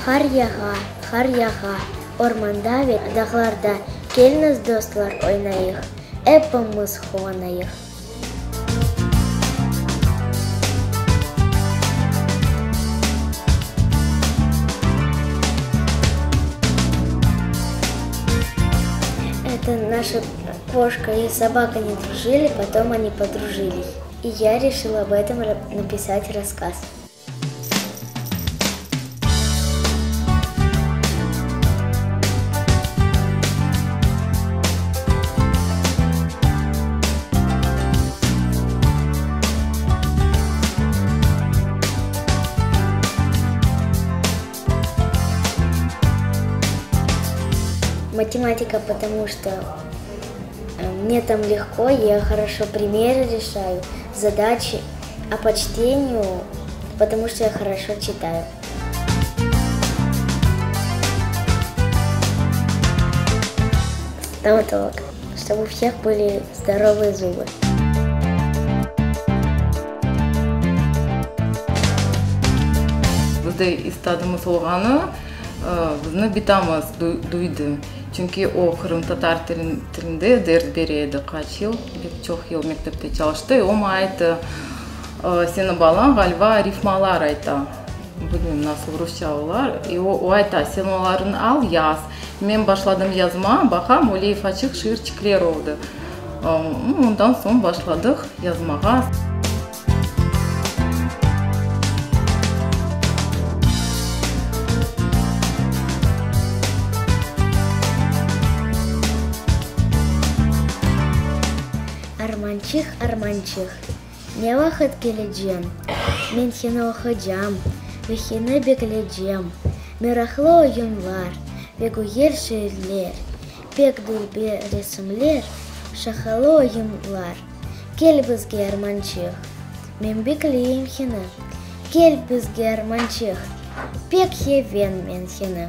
Qar yağa, qar yağa, ormanda ve dağlarda, Keliñiz, dostlar, oynayıq, epimiz quvanayıq. Это наша кошка и собака не дружили, потом они подружились. И я решила об этом написать рассказ. Математика, потому что мне там легко, я хорошо примеры решаю, задачи, а по чтению, потому что я хорошо читаю. Стоматолог, чтобы у всех были здоровые зубы. Bizde istadımız olğanı bizni bitamız duydı. Çünki o qırımtatar tilinde ders bere edi qaç yıl, pek çoq yıl mektepte çalıştı. O maña ayttı, Seniñ balañ, ğaliba, rifmalar ayta. Bilmeyim, nasıl rusça olar. E o ayta, sen olarnı al, yaz. Men başladım yazma, baqam, öyle ufaçıq şiirçikler oldı. Ondan soñ başladıq yazmağa. Armançıq, armançıq, ne vaqıt keleceñ? Men seni oquycam ve seni beklecem. Meraqlı oyunlar ve güzel şiirler, pek dülber resimler, şaqalı oyunlar. Kel bizge, armançıq, men bekleyim seni. Kel bizge, armançıq, pek sevem men seni.